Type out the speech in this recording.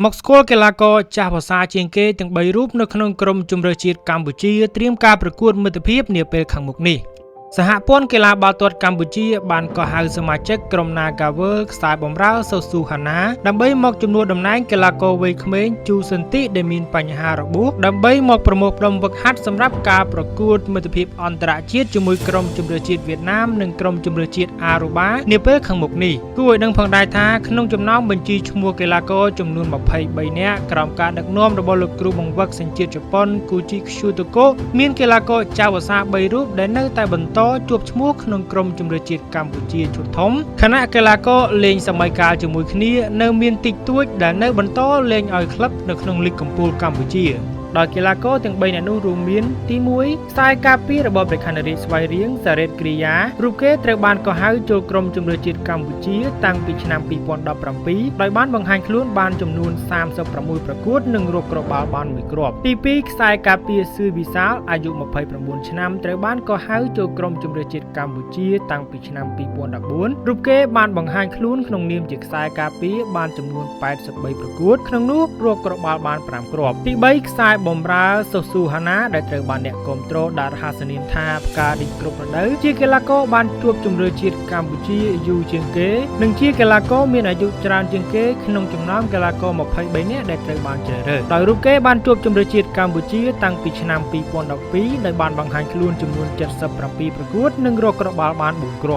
មកស្គាល់កីឡាករចាស់វស្សាជាងគេទាំង3រូបនៅក្នុងក្រុមជម្រើសជាតិកម្ពុជាត្រៀមការប្រកួតមិត្តភាពនាពេលខាងមុខនេះ។សហព័ន្ធកីឡាបាល់ទាត់កម្ពុជាបានកោះហៅសមាជិកក្រុម Nagaworld ខ្សែបម្រើសូស៊ូហាណាដើម្បីមកជំនួសតំណែងកីឡាករវ័យក្មេងជូសិនទីដែលមានបញ្ហារបួសដើម្បីមកប្រមូលផ្ដុំវឹកហាត់សម្រាប់ការប្រកួតមិត្តភាពអន្តរជាតិជាមួយក្រុមជម្រើសជាតិវៀតណាមនិងក្រុមជម្រើសជាតិអារូបានាពេលខាងមុខនេះគួរឲ្យដឹងផងដែរថាក្នុងចំណោមបញ្ជីឈ្មោះកីឡាករចំនួន23នាក់ក្រោមការដឹកនាំរបស់លោកគ្រូបង្វឹកសញ្ជាតិជប៉ុនគូជីខ្យូតូកូមានកីឡាករចៅវស្សា3រូបដែលនៅតែបន្តជួបឈ្មោះក្នុងក្រុមជម្រើសជាតិកម្ពុជាឈុតធំខណៈកីឡាករលេងសម័យកាលជាមួយគ្នានៅមានតិចតួចដែលនៅបន្តលេងឲ្យក្លឹបនៅក្នុងលីកកំពូលកម្ពុជាដោយកីឡាករទាំង3នាក់នោះរួមមានទី1ខ្សែការពាររបស់ព្រះខ័នរាជស្វាយរៀងសារ៉េតគ្រីយ៉ារូបគេត្រូវបានកោះហៅចូលក្រុមជម្រើសជាតិកម្ពុជាតាំងពីឆ្នាំ2017ដោយបានបង្ហាញខ្លួនបានចំនួន36ប្រកួតនិងរកគ្រាប់បាល់បានមួយគ្រាប់ទី2ខ្សែការពារសឿវិសាលអាយុ29ឆ្នាំត្រូវបានកោះហៅចូលក្រុមជម្រើសជាតិកម្ពុជាតាំងពីឆ្នាំ2014រូបគេបានបង្ហាញខ្លួនក្នុងនាមជាខ្សែការពារបានចំនួន83ប្រកួតក្នុងនោះរកគ្រាប់បាល់បាន5គ្រាប់ទី3ខ្សែបំរើសូស៊ូហាណាដែលត្រូវបានអ្នកគាំទ្រដាក់រហស្សនាមថាផ្ការីកគ្រប់រដូវជាកីឡាករបានជួបជម្រើសជាតិកម្ពុជាយូរជាងគេនិងជាកីឡាករមានអាយុច្រើនជាងគេក្នុងចំណោមកីឡាករ23នាក់ដែលត្រូវបានជ្រើសរើសដោយរូបគេបានជួបជម្រើសជាតិកម្ពុជាតាំងពីឆ្នាំ2012ដោយបានបង្ហាញខ្លួនចំនួន77ប្រកួតនិងរកគ្រាប់បាល់បាន4គ្រាប់។